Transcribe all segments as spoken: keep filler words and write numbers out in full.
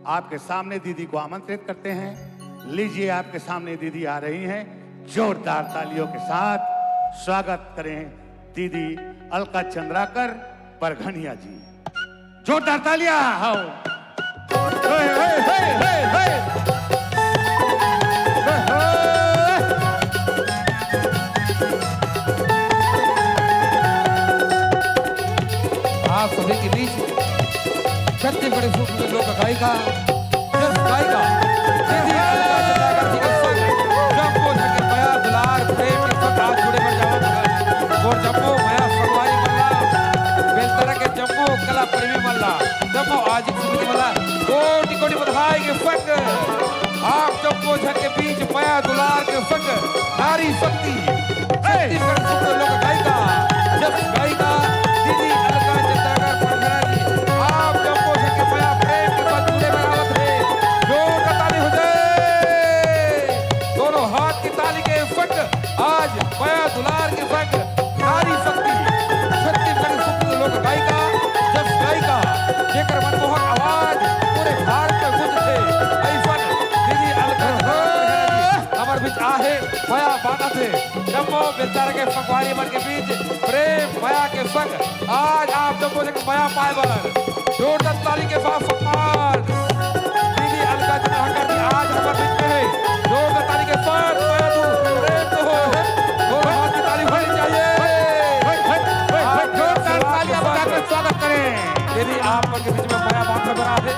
आपके सामने दीदी को आमंत्रित करते हैं। लीजिए, आपके सामने दीदी आ रही हैं। जोरदार तालियों के साथ स्वागत करें दीदी अलका चंद्राकर परघनिया जी। जोरदार तालियां। हाँ। हे, हे, हे, हे, हे। आप सभी के बीच छत्तीसगढ़ी सूक्ष्म लोक गायिका, जस गायिका दीदी अलका चंद्राकर जी के संग जम्मो झन के मया दुलार प्रेम के संग हाथ जोड़े बर जावत हन। मोर जम्मो मया संगवारी मन ला, बेलतरा के जम्मो कला प्रेमी मन ला, जम्मो आयोजक समिति मन ला कोटि कोटि बधाई के संग आप जम्मो झन के बीच मया दुलार के संग नारी शक्ति छत्तीसगढ़ सूक्ष्म लोक गायिका, जस गायिका दीदी अलका चंद्राकर परघनिया जी, आप जम्मो झन के मया प्रेम के साथ जुड़े बर आवत हे। जोरदार ताली हो जाए। दोनों हाथ की ताली के संग आज मया दुलार के संग नारी शक्ति छत्तीसगढ़ी सूक्ष्म लोक गायिका, जस गायिका, जेकर मनमोहक आवाज पूरे भारत में गूंजथे, अइसन दीदी अलका चंद्राकर परघनिया जी हमर बीच आहे, मया बांटत हे। जम्मो बेलतरा के संगवारी मन के बीच प्रेम मया के संग आज आप जम्मो झन के मया पाए बर जोरदार ताली के साथ सम्मान दीदी अलका चंद्राकर जी आज हमर बीच में हे। जोरदार ताली के साथ मया दू प्रेम दो। दोनों हाथ की ताली होनी चाहिए। जोरदार तालियां बजाकर स्वागत करें। दीदी आप मन के बीच में मया बांटे बर आहे,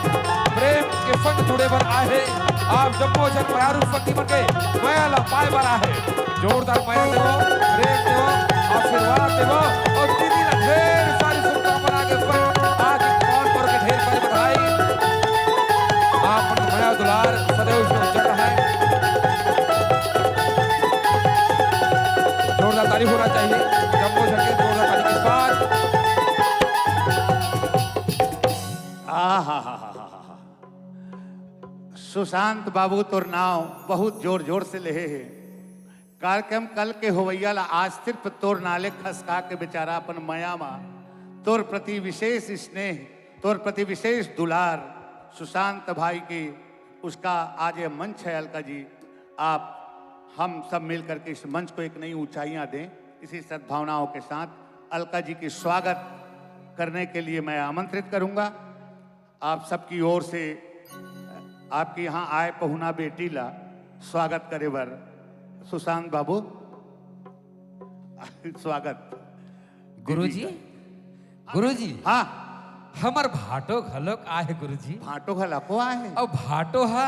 प्रेम के संग जुड़े बर आहे। आप जम्मो झन मयारू शक्ति मन के मया ला पाए बर आहे। जोरदार मया देवो, प्रेम देवो, आशीर्वाद देवो अउ दीदी ला ढेर सारी शुभकामना के संग आज पावन पर्व के ढेर सारी बधाई। आप मन के मया दुलार सदैव इसमें उज्जवल रहे। जोरदार ताली होना चाहिए। जम्मो झन के जोरदार ताली के साथ। आहा हा हा हा हा। सुशांत बाबू, तोर नाव बहुत जोर जोर से लेहे हे। कार्यक्रम कल के होवइया ला आज सिर्फ तोर नाले खसका के बेचारा अपन मया मा तोर प्रति विशेष स्नेह, तोर प्रति विशेष दुलार सुशांत भाई के, उसका आज ये मंच है अलका जी। आप हम सब मिल करके इस मंच को एक नई ऊंचाइयां दें। इसी सद्भावनाओं के साथ अलका जी की स्वागत करने के लिए मैं आमंत्रित करूंगा। आप सबकी ओर से आपके यहाँ आए पहुना बेटी ला स्वागत करे बर सुशांत बाबू, स्वागत। गुरुजी, दीदी का। गुरुजी, हाँ। हमर भाटो घलोक आहे गुरुजी। भाटो घलोक आहे? अउ भाटो हा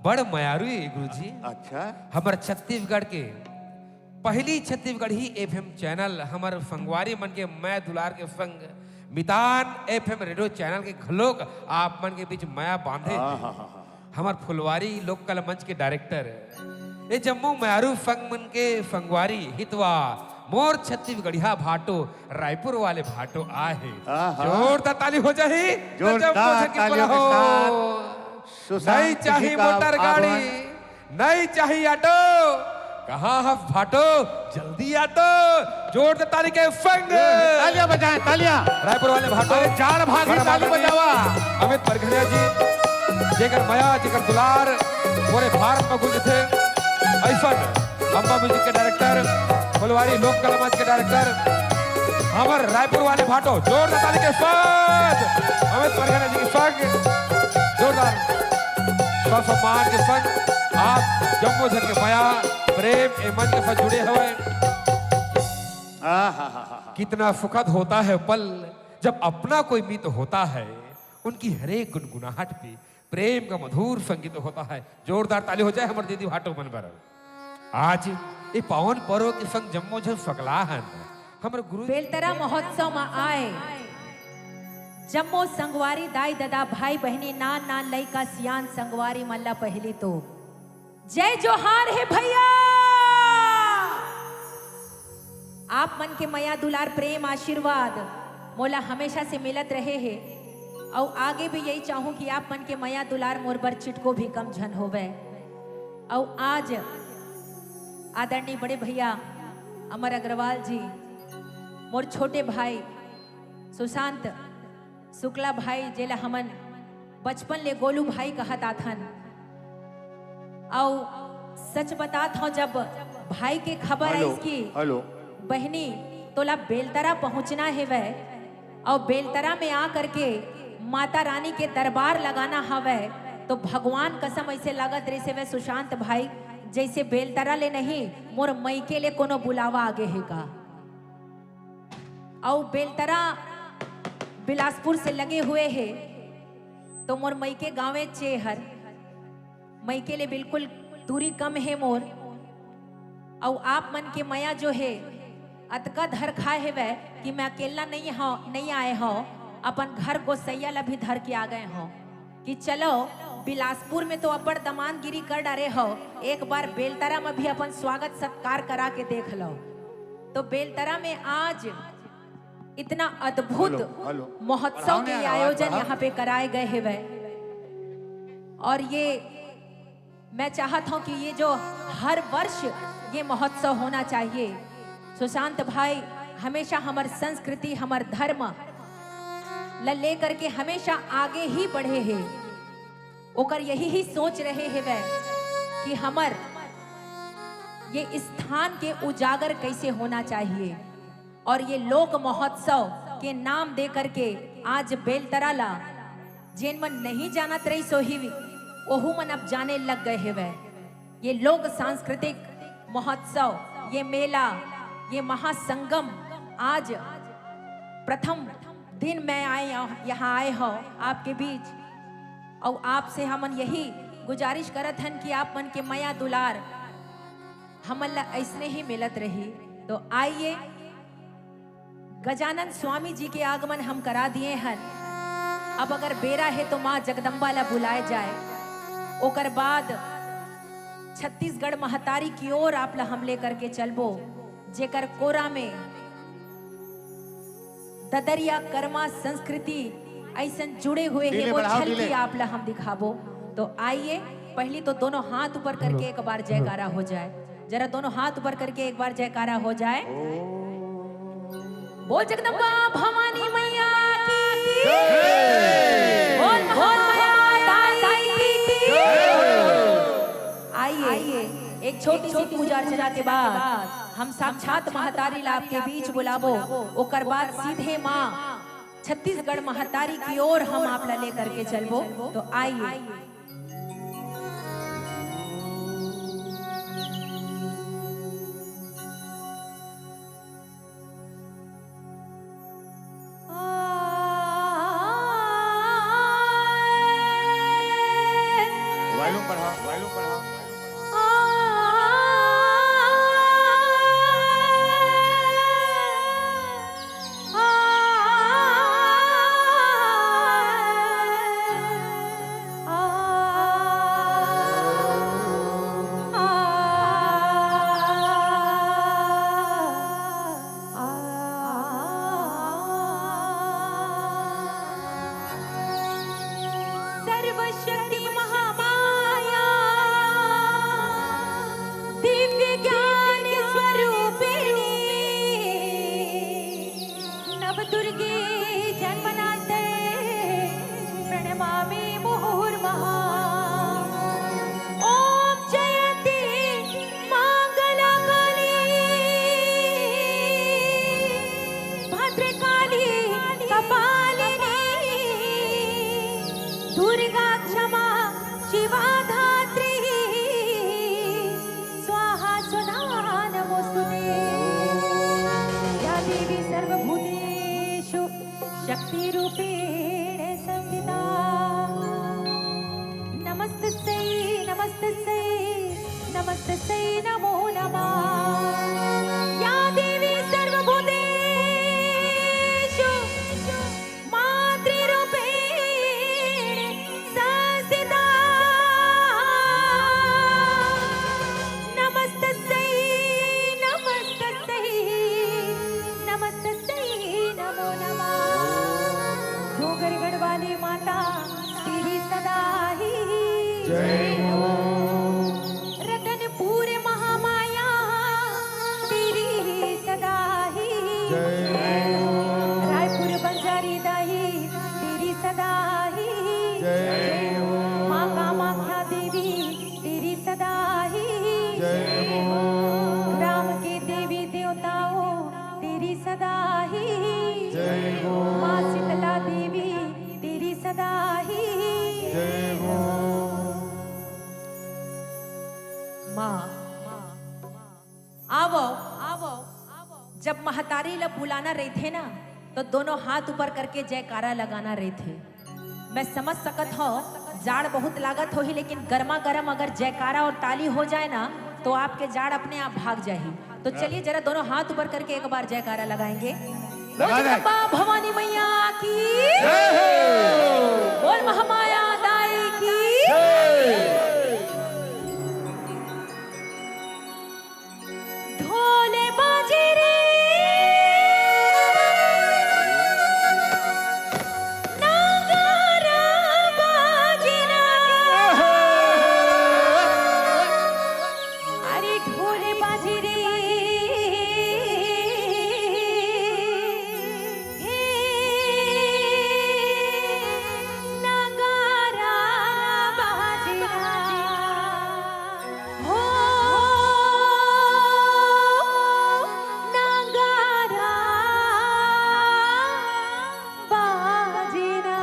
बड़ मयारू हे गुरुजी। अच्छा। हमर छत्तीसगढ़ के पहली छत्तीसगढ़ी एफएम चैनल, हमर संगवारी मन के मया दुलार के संग मितान एफएम रेडियो चैनल के घलोक आप मन के बीच मया बांधे हे। आहा हा हा। हमर फुलवारी लोक कला मंच के डायरेक्टर, ये जम्मो मयारू संग मन के संगवारी हितवा मोर छत्तीसगढ़िया भाटो, रायपुर वाले भाटो आहे। आहा। जोरदार ताली हो जाही, तो जोरदार जम्मो झन के तालियों के बलाहो। साथ सुशांत नहीं चाही जी का मोटर गाड़ी, आगमन। नहीं चाही ऑटो, कहाँ हस भाटो, जल्दी आ तो, जोरदार ताली के संग। तालियां बजाएं, तालियां। रायपुर वाले भाटो, अरे, जाड़ भागी बड़ा ताली माननीय बजावा। अमित परघनिया जी, जेकर मया, जेकर दुलार पूरे भारत में गूंजथे, अइसन अम्बा म्यूजिक के डायरेक्टर, फुलवारी लोक कला मंच के डायरेक्टर, हमर रायपुर वाले भाटो, जोरदार ताली के साथ अमित परघनिया जी के संग जोरदार ससम्मान के संग आप जम्मो झन के मया, प्रेम ए मंच के साथ जुड़े हवय। आहाहाहा। कितना सुखद होता है पल, जब अपना कोई मित्र होता है, उनकी हर एक गुनगुनाहट पे प्रेम का मधुर संगीत होता है। जोरदार ताली हो जाए हमर दीदी भाटो मन बर। आज ये पावन पर्व के संग जम्मो झन सकला हन। हमर गुरु बेलतरा महोत्सव म आए जम्मो संगवारी, दाई ददा, भाई बहिनी, नान नान लइका सियान संगवारी मन ला पहली तो जय जोहार हे भैया। आप मन के मया दुलार प्रेम आशीर्वाद मोला हमेशा से मिलत रहे हे, अउ आगे भी यही चाहूं कि आप मन के मया दुलार मोर बर चिटको भी कम झन होवे। अउ आज आदरणीय बड़े भैया अमर अग्रवाल जी, मोर छोटे भाई सुशांत शुक्ला भाई, जेला हमन बचपन ले गोलू भाई कहत आथन। अउ सच बतात हव, जब भाई के खबर आइस कि बहिनी तोला बेलतरा पहुंचना हेवय अउ बेलतरा में आ करके माता रानी के दरबार लगाना हवय, तो भगवान कसम अइसे लगत रहिस हेवय सुशांत भाई, जइसे बेलतरा ले नहीं, मोर मइके ले कोनो बुलावा आगे हे का। अउ बेलतरा बिलासपुर से लगे हुए हे, तो मोर मइके गाँवे चे हर, मइके ले बिल्कुल दूरी कम हे मोर। अउ आप मन के मया जो हे, अतका धर खाए हेवय कि मैं अकेला नहीं हव, नहीं आए हव, अपन घर गोसैया ला भी धर के आ गए हव कि चलो, बिलासपुर में तो अब्बड़ दमांदगिरी कर डारे हव, एक बार बेलतरा में भी अपन स्वागत सत्कार करा के देख लो। तो बेलतरा में आज इतना अद्भुत महोत्सव के आयोजन यहाँ पे कराए गए हेवय। और ये मैं चाहत हव कि ये जो हर वर्ष ये महोत्सव होना चाहिए। सुशांत भाई हमेशा हमर संस्कृति, हमर धर्म ल लेकर के हमेशा आगे ही बढ़े हे। ओकर यही ही सोच रहे हेवय कि हमर ये स्थान के उजागर कइसे होना चाहिए। और ये लोक महोत्सव के नाम दे करके आज बेलतरा ला जेन मन नहीं जानत रहिस होही, ओहू मन अब जाने लग गए हेवय। ये लोक सांस्कृतिक महोत्सव, ये मेला, ये महासंगम आज प्रथम दिन मैं आए, यहाँ आए हव आपके बीच। अउ आपसे हमन यही गुजारिश करत हन कि आप मन के मया दुलार हमन ला अइसने ही मिलत रही। तो आइए, गजानन स्वामी जी के आगमन हम करा दिए हन। अब अगर बेरा हे तो माँ जगदम्बा ला बुलाए जाए। ओकर बाद छत्तीसगढ़ महतारी की ओर आप ला हम लेकर के चलबो, जेकर कोरा में ददरिया, कर्मा, संस्कृति अइसन जुड़े हुए हे, वो झलकी आप ला हम दिखाबो। तो आइए, पहली तो दोनों हाथ ऊपर करके एक बार जयकारा हो जाए। जरा दोनों हाथ ऊपर करके एक बार जयकारा हो जाए। बोल जगदम्बा भवानी मैया की। बोल महामाया दाई की। आइए, एक छोटी सी पूजा अर्चना के बाद हम साक्षात महतारी ला आपके बीच बुलाबो। ओकर बाद सीधे माँ छत्तीसगढ़ महतारी की ओर हम आप ला लेकर के चलबो। तो आइए। Volume बढ़ा, volume बढ़ा। सर्वशक्ति महामाया दिव्य ज्ञान स्वरूपिणी नवदुर्गे जन्मनाते प्रणमामि मुहुर्मुहुः। ॐ जयन्ती मङ्गलकाली भद्रकाली कपालिनी दुर्गा क्षमा शिवा धात्री स्वाहा स्वधा नमोऽस्तु ते। या देवी सर्वभूतेषु शक्तिरूपेण संस्थिता। नमस्तस्यै, नमस्तस्यै, नमस्तस्यै नमो नमः। या देवी सर्वभूतेषु मातृरूपेण संस्थिता। नमस्तस्यै, नमस्तस्यै, नमस्तस्यै नमो नमः। डोंगरगढ़ वाली माता तेरी सदा ही जय हो। रतनपुर महामाया तेरी सदा ही जय हो। रायपुर बंजारी दाई तेरी सदा ही जय महतारी ला बुलाना रहिथे ना, तो दोनों हाथ ऊपर करके जयकारा लगाना रहिथे। मैं समझ सकत हव, जाड़ बहुत लागत होही, लेकिन गरमा गरम अगर जयकारा और ताली हो जाए ना, तो आपके जाड़ अपने आप भाग जाही। तो चलिए, जरा दोनों हाथ ऊपर करके एक बार जयकारा लगाएंगे। बोल जगदम्बा भवानी मैया की, बोल महामाया दाई की। ढोल बाजे रे, नगारा बाजे ना। अरे ढोल बाजे रे, हे नगारा बाजे ना। हो नगारा बाजे ना।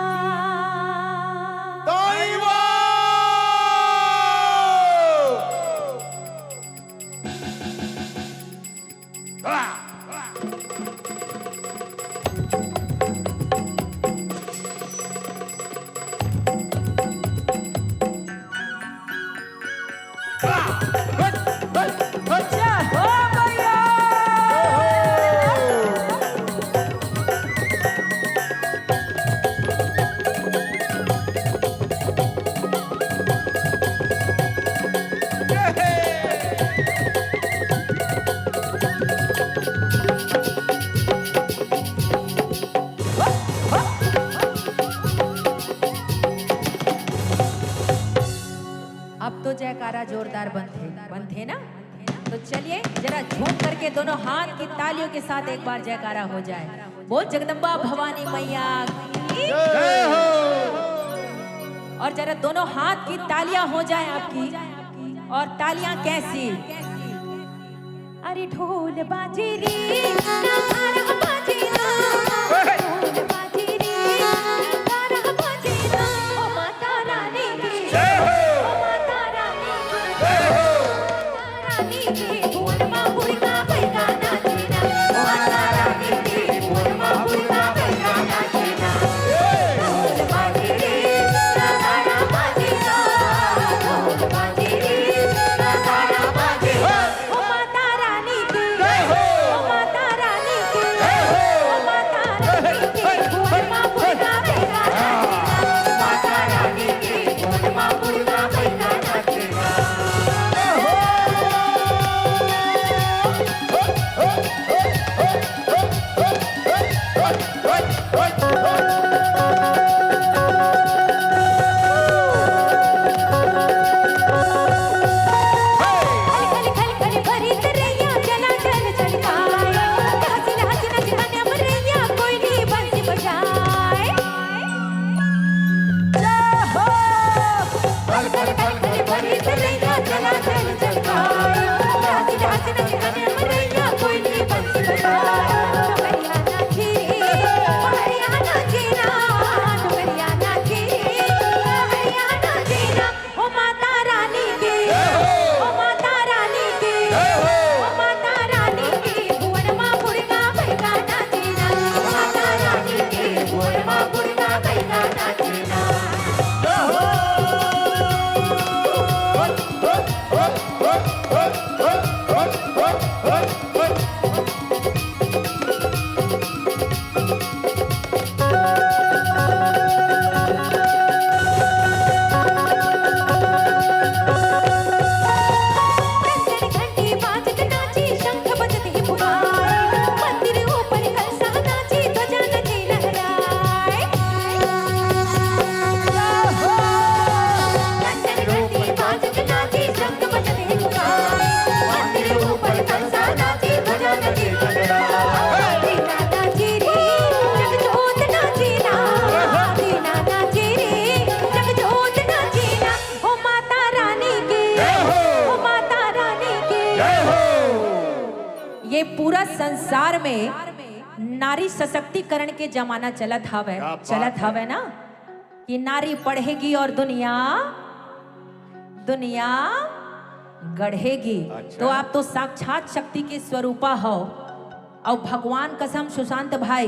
अब तो जयकारा जोरदार बनथे, बनथे ना? तो चलिए, जरा झूम करके दोनों हाथ की तालियों के साथ एक बार जयकारा हो जाए। बोल जगदम्बा भवानी मैया की। और जरा दोनों हाथ की तालियां हो जाए आपकी, और तालियां कैसी? अरे ढोल बाजे रे, नगारा बाजे ना। ढोल बाजे रे, नगारा बाजे ना। ओ माता रानी की जय हो। ओ माता रानी की जय हो। माता रानी की भुवन मा मुर्गा बैगा नाचे ना। ओ माता रानी की भुवन मा मुर्गा बैगा नाचे ना। ढोल बाजे रे, नगारा बाजे ना। ढोल बाजे रे, नगारा बाजे ना। ओ माता रानी की जय हो। ओ माता रानी की जय हो। ओ माता रानी की। भुवन मा मुर्गा बैगा नाचे ना। माता रानी की। भुवन मा मुर्गा बैगा नाचे ना। खल खल खल खल बरित रैया, चला चल चल खाए। हंसी हंसी नच नच अमरैया, कोई नहीं बंसी बजाए। जय हो। खल खल खल खल बरित रैया, चला चल चल खाए। हंसी हंसी नच नच अमरैया, कोई नहीं बंसी बजाए। डुमरिया नाचे रे, हरिया नाचे ना, डुमरिया नाचे रे, हरिया नाचे ना। ओ माता रानी की, ओ माता रानी की, ओ माता रानी की, भुवन मा मुर्गा बैगा नाचे ना। ओ माता रानी की, भुवन मा मुर्गा बैगा नाचे ना। घंटी बाजत नाची, शंख बजत ही पुकारे। मंदिर ऊपर कलसा नाची, ध्वजा नची लहराए। घंटी बाजत नाची, शंख बजत ही पुकारे। मंदिर ऊपर कलसा नाची, ध्वजा नची लहराए। दीना नाची रे, जगजोत नाची ना। दीना नाची रे, जगजोत नाची ना। ओ माता रानी की, जय हो। ओ माता रानी की। जय हो। ये पूरा संसार में नारी सशक्तिकरण के जमाना चलत हवय, क्या बात चलत है। हवय ना, कि नारी पढ़ेगी और दुनिया, दुनिया गढ़ेगी। अच्छा। तो आप तो साक्षात शक्ति के स्वरूपा हो। अउ भगवान कसम सुशांत भाई,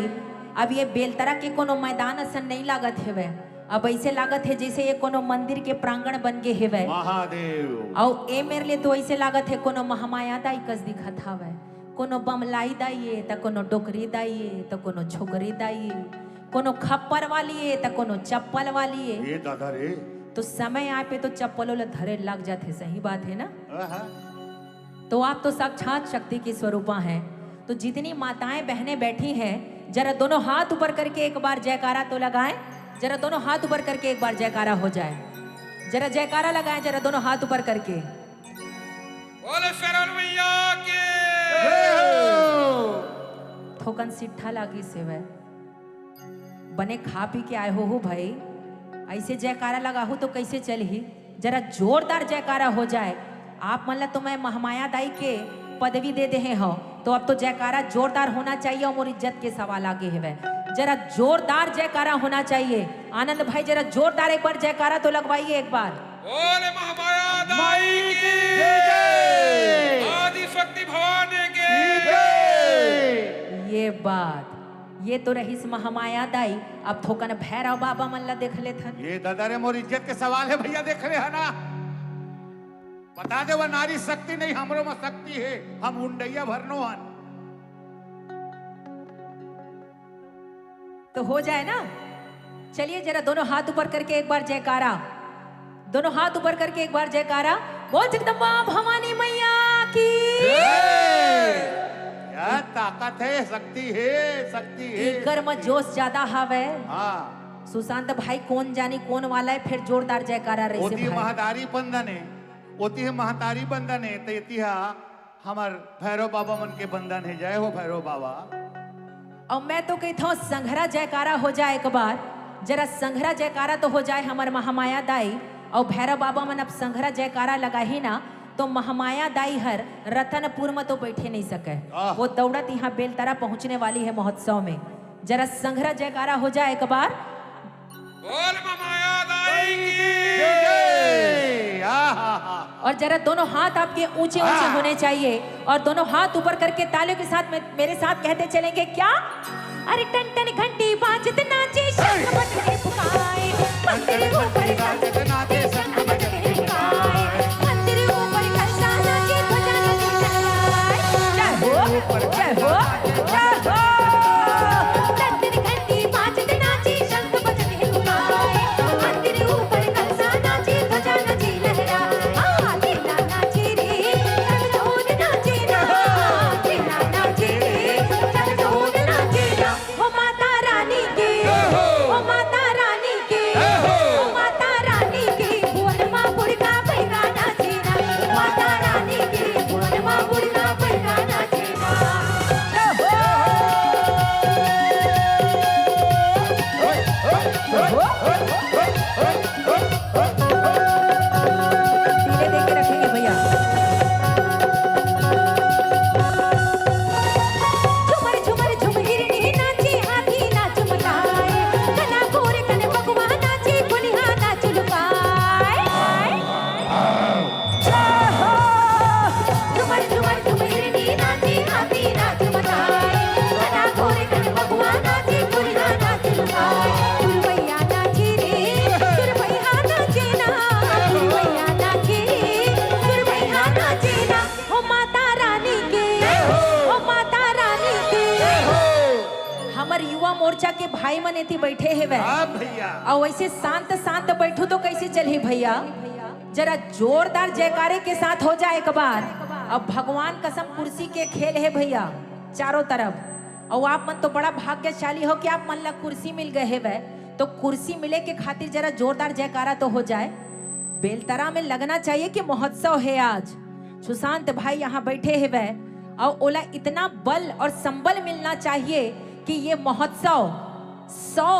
अब ये बेलतरा के कोनो मैदान असन नइ लागत हेवय। अब अइसे लागत हे जइसे ये कोनो मंदिर के प्रांगण बन गे हेवय। महादेव। अउ ए मेर ले तो अइसे लागत हे कोनो महामाया दाई कस दिखत हावय। कोनो बमलाई दाई ए, त कोनो डोकरी दाई ए, त कोनो छोकरी दाई ए, कोनो खप्पर वाली ए, त कोनो चप्पल वाली ए। ए दादा रे। तो समय आए पे तो चप्पलो ल धरे लग जाथे, सही बात हे ना? आहा। तो आप तो साक्षात शक्ति की स्वरूपा हैं। तो जितनी माताएं बहनें बैठी हैं, जरा दोनों हाथ ऊपर करके एक बार जयकारा तो लगाएं। जरा दोनों हाथ ऊपर करके एक बार जयकारा हो जाए। जरा जयकारा लगाएं, जरा दोनों हाथ ऊपर करके। बोले शेरवाली मैया की। जय हो। थोकन सिट्ठा लागिस हेवय। बने खा पी के आए होहू भाई, अइसे जयकारा लगाहू तो कइसे चलही? जरा जोरदार जयकारा हो जाए। आप मन ला तो मैं महामाया दाई के पदवी दे देहे हव, तो अब तो जयकारा जोरदार होना चाहिए अउ मोर इज्जत के सवाल आगे हेवय। जरा जोरदार जयकारा होना चाहिए। आनंद भाई, जरा जोरदार एक बार जयकारा तो लगवाइए एक बार। बोले महामाया दाई की। जय। आदि शक्ति भवानी की। जय। ये बात, ये तो रहिस महामाया दाई। अब थोकन भैरव बाबा मन ला देख लेथन। ये दादा रे, मोर इज्जत के सवाल हे भैया, देख ले हे ना। बता दे, वो नारी शक्ति नहीं, हमरो में शक्ति हे, हम उंडैया भरनो हन। तो हो जाए ना। चलिए जरा दोनों हाथ ऊपर करके एक बार जयकारा, दोनों हाथ ऊपर करके एक बार जयकारा। बोल जगदम्बा भवानी मैया की। जय। क्या ताकत हे, शक्ति हे, शक्ति हे, इकर म शक्ति। जोश ज्यादा हावय। हाँ। सुशांत भाई, कोन जानी कोन वाला हे, फेर जोरदार जयकारा रहिसे ओती भाई। महतारी बंदन हे, ओती हे महतारी बंदन हे, त एती हा हमर भैरव बाबा मन के बंदन हे। जय हो भैरव बाबा। अउ मैं तो कहिथंव संघरा जयकारा हो जाए एक बार, जरा संघरा जयकारा तो हो जाए हमर महामाया दाई अउ भैरव बाबा मन। अब संघरा जयकारा लगाही ना, तो महामाया दाई हर रतनपुर म तो बइठे नइ सकय। आह। वो दउड़त इहाँ बेलतरा पहुँचने वाली हे महोत्सव में। जरा संघरा जयकारा हो जाए एक बार। बोल महामाया दाई की। जय। आहा हा। और जरा दोनों हाथ आपके ऊंचे ऊंचे हाँ। होने चाहिए और दोनों हाथ ऊपर करके तालियों के साथ में मेरे साथ कहते चलेंगे क्या? अरे टन टन घंटी बाजत नाचे, शंख बजते पुकाए, मंदिर ऊपर बाजत नाचे, शंख बजते पुकाए, मंदिर ऊपर कलसा नाचे, ध्वजा नाचे लहराए। जय हो, जय हो, जय हो। टन टन घंटी बाजत नाचे, शंख बजते पुकाए, मंदिर ऊपर कलसा नाचे, ध्वजा नाचे लहराए। हाँ, लीला नाचे रे, रंगजोध नाचे ना, लीला नाचे रे, रंगजोध नाचे ना। हो माता रानी के, हो माता रानी के, हो माता रानी के, भुवन मा बुढ़का बैगा नाचे ना। हो माता रानी के, भुवन मा बुढ़का बैगा नाचे ना। धीरे दे के रखेंगे भैया। झुमर झुमर झुम हिरनी नाचे, हाथी नाच मचाए, कना गोर कन बगवा नाचे, कोनिहा नाच लुकाए। झुमर झुमर झुम हिरनी नाचे, हाथी नाच मचाए, कना गोर कन बगवा नाचे, कोनिहा नाच लुकाए। सुरवैया नाचे रे, सुरवैया नाचे ना, सुरवैया नाचे रे, सुरवैया नाचे ना। हो माता रानी के, जय हो। हो माता रानी के। जय हो। हमर युवा मोर्चा के भाई मन एती बैठे हेवय। हाँ भैया। अउ वैसे शांत शांत बैठू तो कैसे चलही भैया? जरा जोरदार जयकारे के साथ हो जाए एक बार। अब भगवान कसम कुर्सी के खेल हे भैया, चारों तरफ। अउ आप मन तो बड़ा भाग्यशाली हो कि आप मन ला कुर्सी मिल गए हेवय। तो कुर्सी मिले के खातिर जरा जोरदार जयकारा तो हो जाए। बेलतरा में लगना चाहिए कि महोत्सव हे आज। सुशांत भाई यहाँ बैठे हेवय अउ ओला इतना बल और संबल मिलना चाहिए कि ये महोत्सव सौ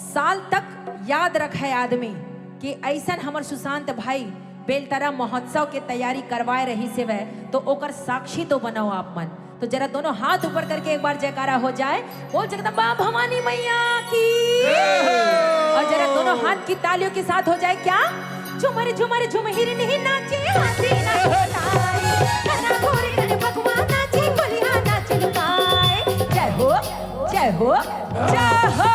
साल तक याद रखे आदमी कि ऐसन हमर सुशांत भाई बेलतरा महोत्सव के तैयारी करवाए रहिस हेवय, तो ओकर साक्षी तो बनव आप मन। तो जरा दोनों हाथ ऊपर करके एक बार जयकारा हो जाए, बोल जगदम्बा भवानी मैया की। जय हो। और जरा दोनों हाथ की तालियों के साथ हो जाए क्या? झुमर झुमर झुम हिरनी नाचे, हाथी नाच बताए, कना गोर कन बगवा नाचे, कोलिहा नाच लुकाए। जय हो, जय हो।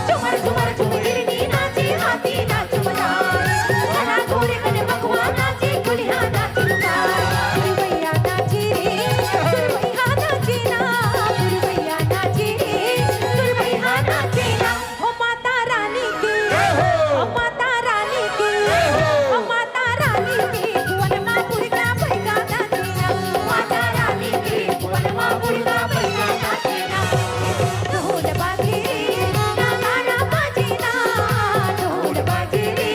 झुमर झुमर झुमगिरनी नाचे, हाथी नाच मचाए। घना घोड़े कने बघवा नाचे, कोलिहा नाच लुटाए। पुरवैया नाचे रे, पुरवैया नाचे ना, पुरवैया नाचे रे, पुरवैया नाचे ना। हो माता रानी की, जय हो। हो माता रानी की, जय हो। हो माता रानी की, भुवन मा बुढ़गा बैगा नाचे ना। माता रानी की, भुवन मा बुढ़गा बैगा नाचे ना। ढोल बाजे रे, नगाड़ा बाजे ना, ढोल बाजे रे,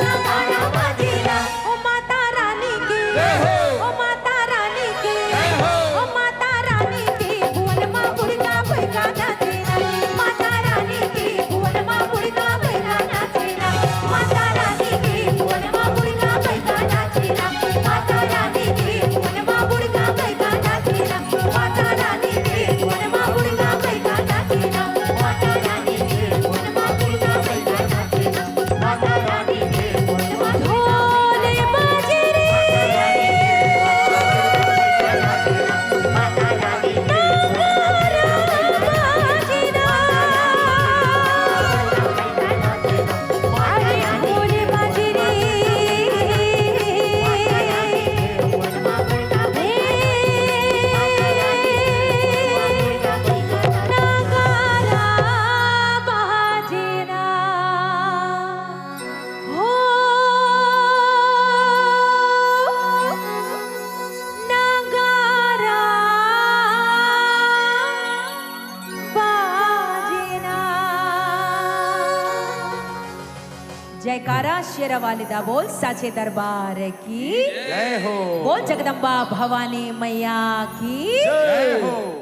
नगाड़ा बाजे ना। ओ माता रानी की, जय हो। ओ माता रानी की, जय हो। ओ माता रानी की, भुवन मा बुढ़गा बैगा नाचे ना। माता रानी की, भुवन मा बुढ़गा बैगा नाचे ना। माता रानी की, भुवन मा बुढ़गा बैगा नाचे ना। माता रानी की, भुवन मा बुढ़गा बैगा नाचे ना। माता रानी की, भुवन मा बुढ़गा बैगा नाचे ना। माता रानी की, भुवन मा बुढ़गा बैगा नाचे ना। माता रानी की, भुवन मा ढोल बाजे रे, नगाड़ा बाजे ना। अरे ढोल बाजे रे, हे नगाड़ा बाजे ना। हो नगाड़ा बाजे ना। जयकारा शेरा वाली दा बोल, साचे दरबार की। जय हो। बोल जगदम्बा भवानी मैया की। जय हो।